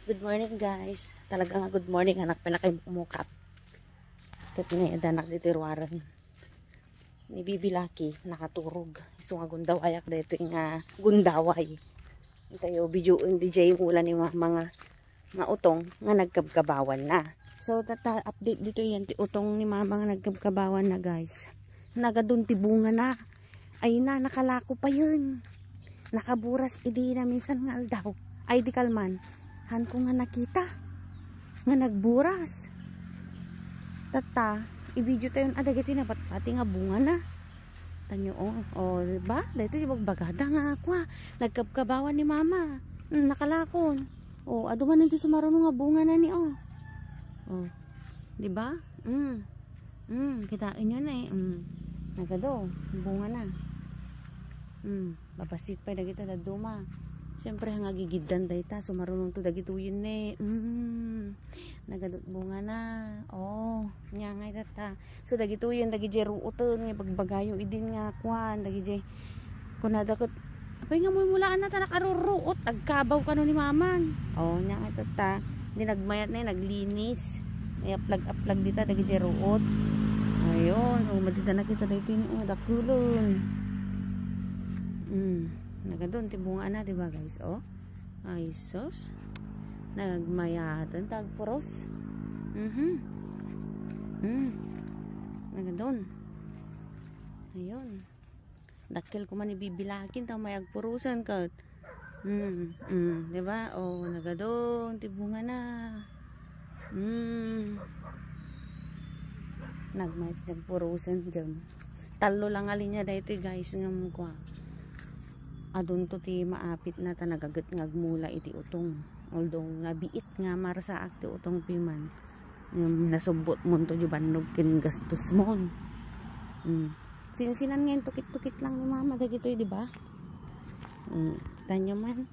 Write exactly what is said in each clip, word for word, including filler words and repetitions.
Good morning, guys. Talaga nga good morning, anak, pinakay mukmukat. Ket ni danak ditoy ruaren. Ni Bibi Lucky, nakaturog. Isu nga gundawayak daytoy nga gundaway. Tayo, video, hindi jay mula ni mama nga, nga utong nga nagkabkabawan na. So, tata, update ditoy yan, ti utong ni mama nga nagkabkabawan na, guys. Nagadun ti bunga na. Ay na, nakalako pa yun. Nakaburas idi na minsan nga aldaw. Ay, di kalman. Han ko nga nakita. Nga nagburas. Tata, i-video tayo na dagiti nabatbati nga bunga na. Tanyo, oh. Oh, di ba? Dito yung bagbagada nga, kwa. Nagkabkabawan ni mama. Hmm, nakalakon. Oh, adu man ti sumaruno nga bunga na ni, oh. Oh. Di ba? Mm. Mm, kita inyo na eh. Mm. Nagado, bunga na. Mm, babasit pa dagito dadduma. Siyempre, nga gigiddan dayta, sumarunong to dagito yun eh. Mm. Nagadot bunga na. Oh, nya nga itata. So, dagito yun, dagiti ruoten, nga bagbagayo idin nga, kwan, dagiti kunada ket, apay nga mulmulaan na ta nakaruruot, agkabaw kano ni maman. Oh, nya nga ito ta. Di nagmayat na, naglinis. Ay, aplag-aplag dita, dagiti ruot. Ayun, oh, madida na kita dito ni, oh, dakulon. Mm, nagadon, ti bunga na, di ba, guys? Oh, ay, sus. Nagmayatan, tagpuros. Mhm. Mm. Nagadon. Ayun. Dakkel ko man ibibilakin ta may agpurusan ket. Mm, mm, di ba? Oh, nagadon ti bunga na. Mm. Nagmayat nagpurusan dyan. Tallo lang a linya daytoy, guys, nga mukwa. Adunto ti maapit na ta nagaget nga agmula iti utong. Although nga biit nga marsaak ti utong piman. Ngem nasubbot mon to di bannog ken gastos mon. Mm. Sinsinan ngayon tukit-tukit lang ni mama dagitoy, di ba? Mm. Tanyo man.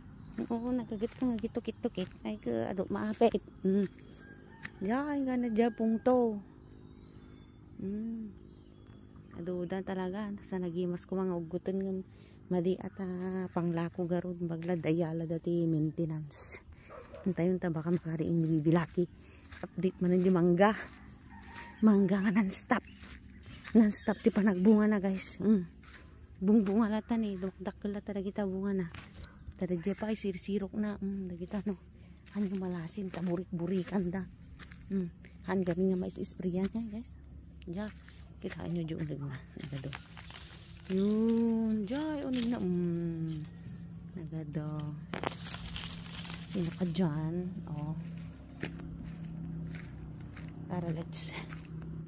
Oo, nagaget ka nga gitukit-tukit. Ay, ka, adu, maapit. Mm. Diay, nga na diay pungto. Mm. Aduda talaga. Sa nagimas ko mga uguton nga madi ata panglako garud. Bagla dayala dati maintenance. Antayon ta baka makariing ni Bibi Lucky. Update man di mangga. Mangga nga non-stop. Non-stop ti panagbunga na, guys. Mm. Bungbunga latan eh. Dumakdakkel latan dagita bunga na. Tada di pa ay sirsirok na. Mm, dagita no. Ano malasin ta burik-burikan da. Mm. Han gamin nga mais isprayan, eh, guys. Diya. Kita nyo di unig na. Nagado. Yun. Diya, unig na. Mm. Nagado. Sino ka dyan? Oh. Tara, let's